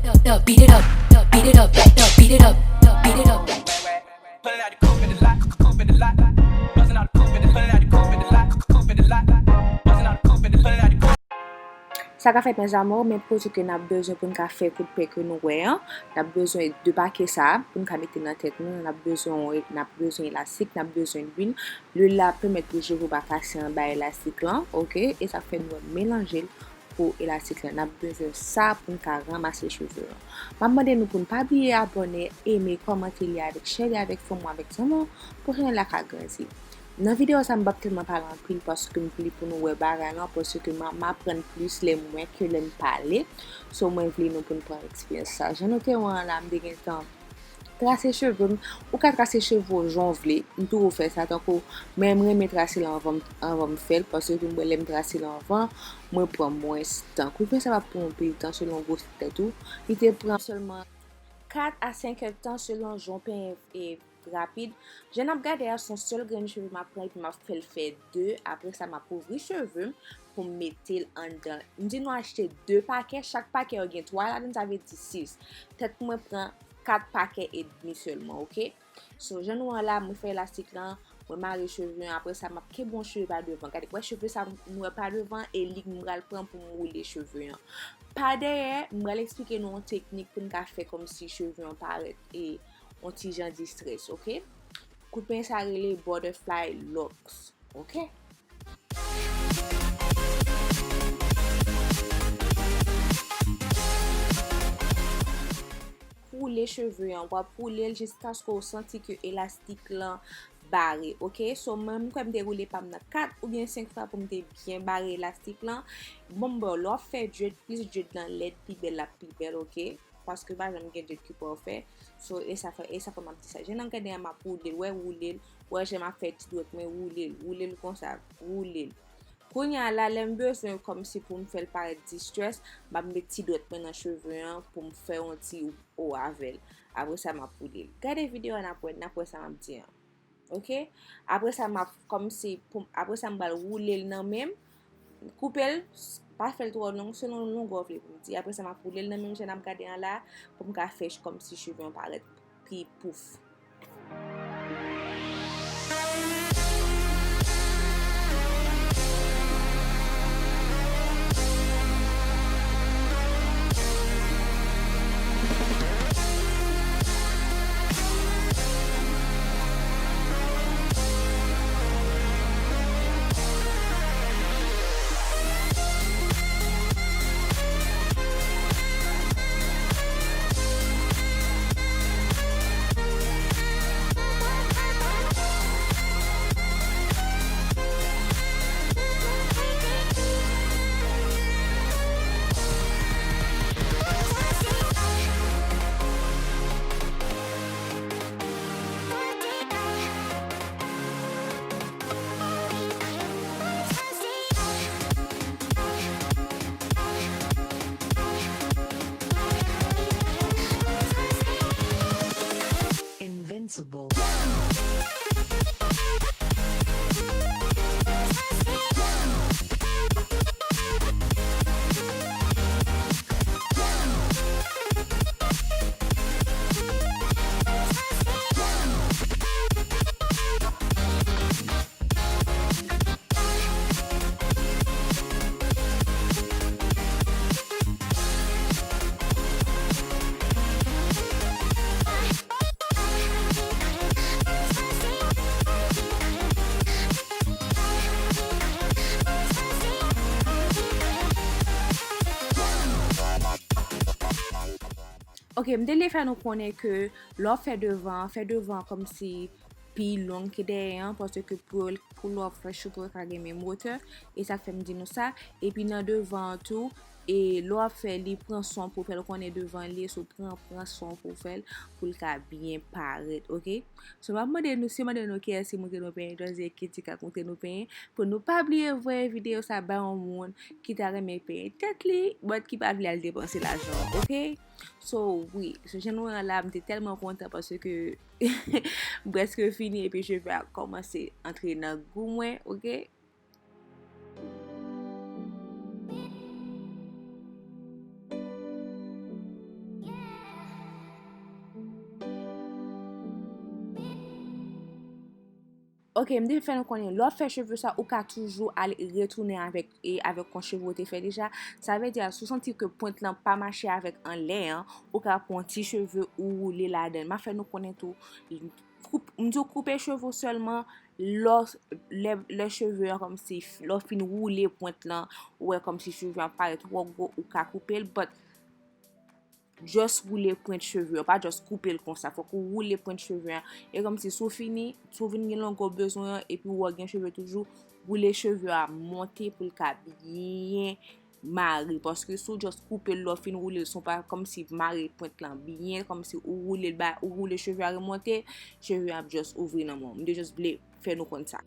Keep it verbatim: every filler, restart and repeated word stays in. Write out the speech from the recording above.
Beat it up, beat it up, beat it up, beat it up, beat it up. Pulling out the coupe in the lot, coupe in the lot. Busting out the coupe in the, pulling out the coupe in the lot, coupe in the lot. Busting out the coupe in the, pulling out the coupe. Sa k ap fèt, mes amours, men pwodui ke n ap bezwen pou n ka fè kout pen ke nou wè an, n ap bezwen de pake sa pou n ka mete nan tèt nou, n ap bezwen, n ap bezwen elastik, n ap bezwen lwil. Lwil la ap pèmèt pou cheve w pa kase anba elastik lan, oke? E sa fè nou melanje l pou elastik la. N ap bezwen sa pou n ka ranmase cheve an. M ap mande nou pou n pa bliye abòne, eme, kòmante li avèk, share li avèk fanmi w, avèk zanmi w, pou chanèl la ka grandi. Nan videyo sa, m p ap tèlman pale anpil paske m vle pou nou wè bagay lan, paske m, m aprann plis lè m wè ke lè m pale. So, mwen vle nou pou n pran eksperyans sa. Jan nou te wè an la, m te gen tan trase cheve m. Ou ka trase cheve w jan w vle. M toujou fè sa, tankou, men m renmen trase l anvan, anvan m fè l, paske m wè lè m trase l anvan, mwen pran mwens tan. Kout pen sa p ap pran anpil tan selon gwosè tèt ou. Li te pran sèlman kat a senk èdtan selon jan w penyen e rapid. Jan n ap gade a, se yon sèl grenn cheve m ap pran epi m ap fè l fè de. Apre sa, m ap kouvri cheve m pou m mete l anndan. M di nou achte de pakè, chak pakè yo gen twa ladan, sa vle di sis. Tèt mwen pran kat pakè edmi sèlman, oke? So, jan nou wè la, mwen fè elastik lan, mwen mare cheve an, apre sa, m ap kenbe yon cheve pa devan. Gade, wè cheve sa m wè pa devan, e li m pral pran pou m woule cheve an. Pa dèyè, m pral eksplike nou yon teknik pou n ka fè kòmsi cheve an parèt e yon ti jan distress, oke? Kout pen sa rele butterfly locks, oke? Woule cheve an, w ap woule l jiskaske w santi ke elastik lan bare, oke? So, mwen, m kwè m te woule pa m nan kat oubyen senk fwa pou m te byen bare elastik lan. Bon, bon, lè w ap fè dread, plis dread lan lèd, pi bèl l ap pi bèl, oke? Paske pa janm gen dread ki pafè. So, e sa fè, e sa fè m ap di sa. Jan n ap gade a, m ap woule l, wè, woule l, wè jan m ap fè ti dwèt mwen, woule l, woule l konsa, woule l. Kounye a la, lè m bezwen kòmsi pou m fè l parèt distress, m ap met ti dwèt mwen nan cheve an pou m fè yon ti o avè l. Apre sa, m ap woule l. Gade videyo a, n ap wè, n ap wè sa m ap di an. Oke? Apre sa, m ap kòmsi pou, apre sa, m pral woule l nan men m. Koupe l, pa fè l twò long, selon longè w vle pou m di. Apre sa, m ap woule l nan men m, jan n ap gade an la, pou m ka fè kòmsi cheve an parèt pi pouf. Invincible. Ok, m te vle fè nou konnen ke lè w fè devan an, fè devan an kòmsi pi long ke dèyè an, paske pou, pou lè w ap fè cheve w ka gen menm wotè, e sa k fè m di nou sa. Epi nan devan an tou, e lè w ap fè li, pran swen pou fè l, ou konnen devan li, so pran, pran swen pou fè l, pou l ka byen parèt, ok? So, m ap mande nou, si mande nou kiyès ki montre nou penyen, Josie Kitty k ap montre nou penyen, pou nou pa bliye voye videyo sa ba yon moun ki ta renmen penyen tèt li, but ki pa vle al depanse lajan, ok? So, wi, so jan nou wè an la, m te tèlman kontan paske m prèske fini epi cheve a kòmanse antre nan gou mwen, ok? Ok, m te fè nou konnen, lè w ap fè cheve sa, ou ka toujou al retounen avèk, e avèk yon cheve ou te fè deja. Sa vle di, si w santi ke pwent lan pa mache avèk anlè an, ou ka pran ti cheve ou woule ladan l. M ap fè nou konnen tou, koup, m di w koupe cheve w sèlman lè, lè, lè cheve an kòmsi, lè w fin woule pwent lan, ou wè kòmsi cheve an parèt twò gwo, ou ka koupe l, but just woule pwent cheve an, pa just koupe l konsa, fòk ou woule pwent cheve an. E kòmsi si w fini, si w vin gen longè w bezwen an, epi w wè w gen cheve toujou, woule cheve a monte pou l ka byen mare, paske si w just koupe l lè w fin woule l, si w pa kòmsi mare pwent lan byen, kòmsi ou woule l ba, ou woule cheve a remonte, cheve a ap just ouvri nan men w. M te just vle fè nou konn sa.